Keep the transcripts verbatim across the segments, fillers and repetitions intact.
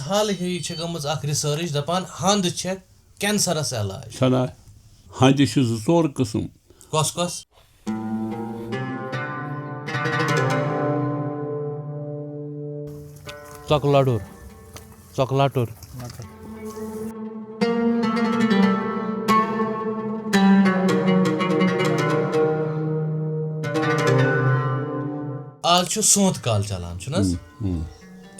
حال ہیٚیہِ چھِ گٔمٕژ اکھ ریسرچ، دپان ہند چھےٚ کینسرس علاج۔ چھنا؟ ہندِ چھِ زٕ ژور قٕسم۔ کۄس کۄس؟ ژۄکہٕ لۄڈُر۔ ژۄکہٕ لۄٹُر۔ آز چھُ سونت کال چلان، چھُنہٕ حظ؟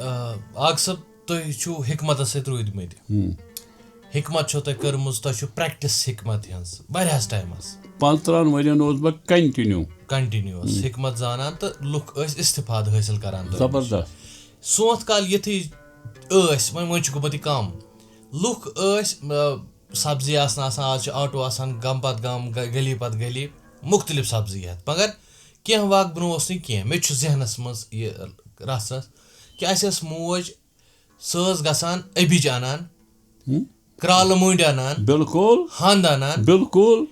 آ، آغا صٲب، تُہۍ چھِو حکمتس سۭتۍ روٗدمٕتۍ۔ حکمت چھو تۄہہِ کٔرمٕژ، تۄہہِ چھو پریکٹس حکمت ہٕنٛز واریاہس ٹایمس۔ پانٛژترٕٛہن ؤرین اوسُس بہٕ کنٹِنیو۔ کنٹِنیوس حکمت زانان تہٕ لُکھ ٲسۍ استفادٕ حٲصِل کران تۄہہِ نِش۔ زبردست۔ سونت کال یِتھُے ٲسۍ، وۄنۍ وۄنۍ چھُ گوٚمُت یہِ کم۔ لُکھ ٲسۍ، آ، سبزی آسہٕ نہٕ آسان، آز چھِ آٹو آسان، گام پتہٕ گام، گ- گلی پتہٕ گلی، مُختٔلِف سبزی ہٮ۪تھ۔ مگر کینٛہہ وق برونٛہہ اوس نہٕ کینٛہہ۔ مےٚ تہِ چھُ ذہنس منٛز یہِ رژھ رژھ کہِ اَسہِ ٲس موج، سۄ ٲس گژھان أبِج انان، کرالہٕ مٔنٛڈۍ انان، بالکل۔ ہند انان۔ بالکل۔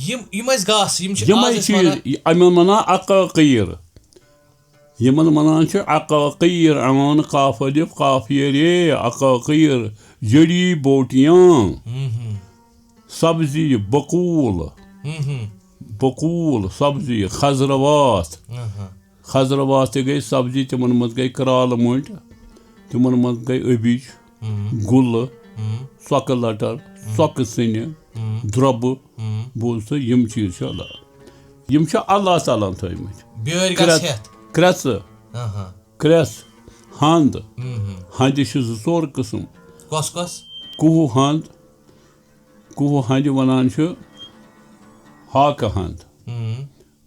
یِم یِم ٲسۍ گاسہٕ، یِم چھِ آز یِمے أسۍ چیٖز وَنان۔ یِمن ونان عقاقیر۔ یِمن ونان چھِ عقاقیر، عوان قاف الف قاف یے رے، عقاقیر، جڑی بوٹیاں، سبزی، بقول، بقول، سبزی، خضروات۔ خضروات تہِ گٔے سبزی، تِمن منٛز گٔے کرالہٕ مٔنٛڈۍ، تِمن منٛز گٔے أبِج، گُلہٕ، ژۄکہٕ لٹر، ژۄکہٕ ژٕنہِ، درۄبہٕ۔ بوٗز ژٕ، یِم چیٖز چھِ اللہ، یِم چھِ اللہ تعالیٰ ہن تھٲومٕتۍ۔ بیٲرۍ کرٛٮ۪ژ-، گژھِ ہٮ۪تھ۔ کرٛٮ۪ژٕ، ہند۔ ہندِ چھِ زٕ ژور قٕسم۔ کۄس کۄس؟ کوہو ہند، کوہو ہندِ ونان چھِ ہاکہٕ ہند۔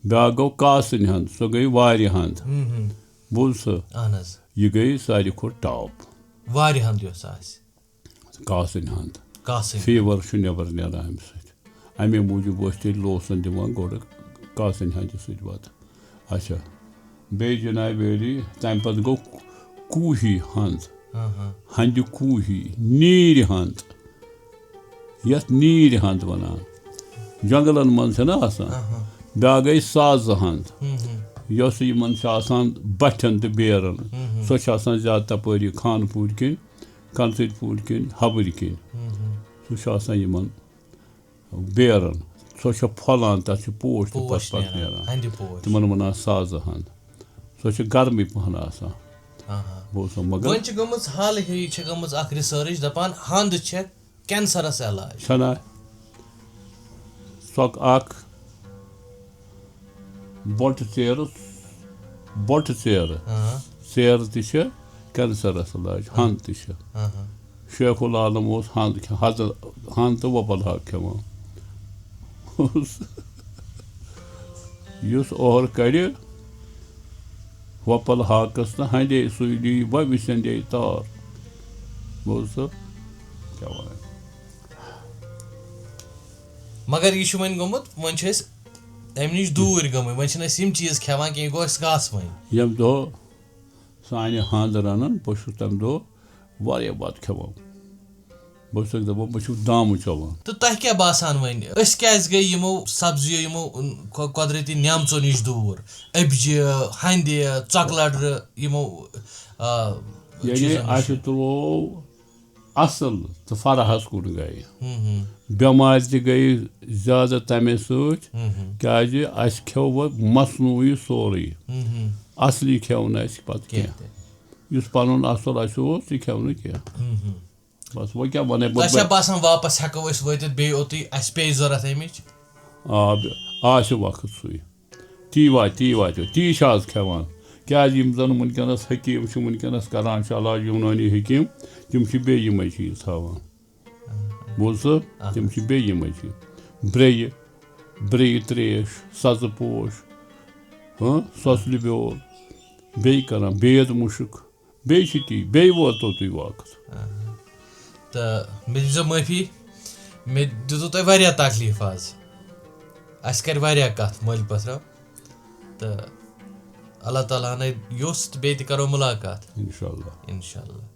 بیٛاکھ گوٚو کاسٕنۍ ہند، سۄ گٔے وارِ ہند۔ بوٗز ژٕ؟ اہن حظ۔ یہِ گٔے ساروی کھۄتہٕ ٹاپ۔ وارِ ہند یۄس آسہِ۔ کاسٕنۍ ہند۔ کاسٕنۍ۔ فیور چھُ نٮ۪بر نیران اَمہِ سۭتۍ۔ اَمے موٗجوٗب ٲسۍ تیٚلہِ لوسن دِوان گۄڈٕ کاسٕنۍ ہندِ سۭتۍ بَتہٕ۔ اچھا، بیٚیہِ جناب عٲلی، تَمہِ پتہٕ گوٚو کوٗہی ہند۔ ہندِ کوٗہی، نیٖرِ ہند۔ یَتھ نیٖرِ ہند وَنان۔ جنگلن منٛز چھَنہ آسان۔ بیٛاکھ گٔے سازٕ ہند۔ یۄس یِمن چھِ آسان بَٹھٮ۪ن تہٕ بیرن۔ سۄ چھِ آسان زیادٕ تپٲری خانپوٗر کِنۍ، کنسٕرۍ پوٗر کِنۍ، ہبٕرۍ کِنۍ۔ سُہ چھُ آسان یِمن بیرن۔ سۄ چھےٚ پھۄلان، تَتھ چھِ پوش تہِ پوش پتہٕ پتہٕ نیران، نیران۔ ہندِ پوش۔ تِمن وَنان سازٕ ہند۔ سۄ چھِ گرمٕے پہن آسان۔ بوٗزتھا؟ مگر وۄنۍ چھِ گٔمٕژ حال ہیٚیہِ چھِ گٔمٕژ اکھ ریسرچ، دپان ہند چھےٚ کینسرس علاج۔ چھنا؟ سۄ اکھ بۄٹہٕ ژیرٕ، بۄٹہٕ ژیرٕ۔ ژیرٕ تہِ چھِ کینسرس علاج، ہند تہِ چھِ۔ شیخ العالم اوس ہند کھے-، ہد-، ہند تہٕ وۄپل ہاکھ کھٮ۪وان۔ یُس اورٕ کڑِ وۄپل ہاکس تہٕ ہندے سُے دی بہ وِسندے تار۔ بوٗز ژٕ؟ کیٛاہ وَنان؟ مگر یہِ چھُ وۄنۍ گوٚمُت، وۄنۍ چھِ أسۍ اَمہِ نِش دوٗرۍ گٔمٕتۍ، وۄنۍ چھِنہٕ أسۍ یِم چیٖز کھٮ۪وان کینٛہہ، یہِ گوٚو اَسہِ گاسہٕ وۄنۍ۔ ییٚمہِ دۄہ سانہِ ہَنٛد رَنَن، بہٕ چھُس تَمہِ دۄہ واریاہ بَتہٕ کھٮ۪وان۔ بہٕ چھُس دَپان، بہٕ چھُس دامہٕ چَوان۔ تہٕ تۄہہِ کیٛاہ باسان وۄنۍ، أسۍ کیٛازِ گٔے یِمو سبزیو، یِمو قۄدرٔتی نعمژو نِش دوٗر؟ أبجہِ، ہَنٛدِ، ژۄکہٕ لَٹرٕ، یِمو، آ، یعنی، چیٖزو نِش؟ اَسہِ تُلو اَصٕل تہٕ فرحس کُن گٔے۔ بٮ۪مارِ تہِ گٔے زیادٕ تَمے سۭتۍ، کیٛازِ اَسہِ کھیوٚو وۄنۍ مصنوعی سورُے۔ اَصلی کھیوٚو نہٕ اَسہِ پَتہٕ کینٛہہ۔ کینٛہہ تہِ۔ یُس پَنُن اَصٕل اَسہِ اوس، یہِ کھیوٚو نہٕ کینٛہہ۔ بَس، وۄنۍ کیٛاہ وَنَے بہٕ؟ تۄہہِ چھا باسان واپس ہٮ۪کو أسۍ وٲتِتھ بیٚیہِ اوٚتُے، اَسہِ پیٚیہِ ضوٚرَتھ اَمِچ؟ آ، بِ-، آ، چھُ وقت سُے۔ تی واتہِ، تی واتہِ، تی چھِ آز کھٮ۪وان۔ کیٛازِ یِم زَن وٕنکیٚنَس حکیٖم چھِ وٕنکیٚنَس کَران چھِ علاج، یوٗنٲنی حکیٖم، تِم چھِ بیٚیہِ یِمَے چیٖز تھاوان۔ بوٗز ژٕ؟ تِم چھِ بیٚیہِ یِمَے چیٖز۔ برٛیٚیہِ، برٛیٚیہِ ترٛیش، سَزٕ پوش، ہاں، سۄژلہِ بیول، بیٚیہِ کَران بید مُشُک۔ بیٚیہِ چھِ تی، بیٚیہِ ووتو تُہۍ وقت۔ تہٕ مےٚ دیٖزیو معٲفی، مےٚ دیُتوٕ تۄہہِ واریاہ تکلیٖف آز۔ اَسہِ کَرِ واریاہ کَتھ مٔلۍ پٔتھرو۔ تہٕ اللہ تعالیٰ ہَن یوٚژھ تہٕ بیٚیہِ تہِ کَرو مُلاقات۔ اِنشاء اللہ۔ اِنشاء اللہ۔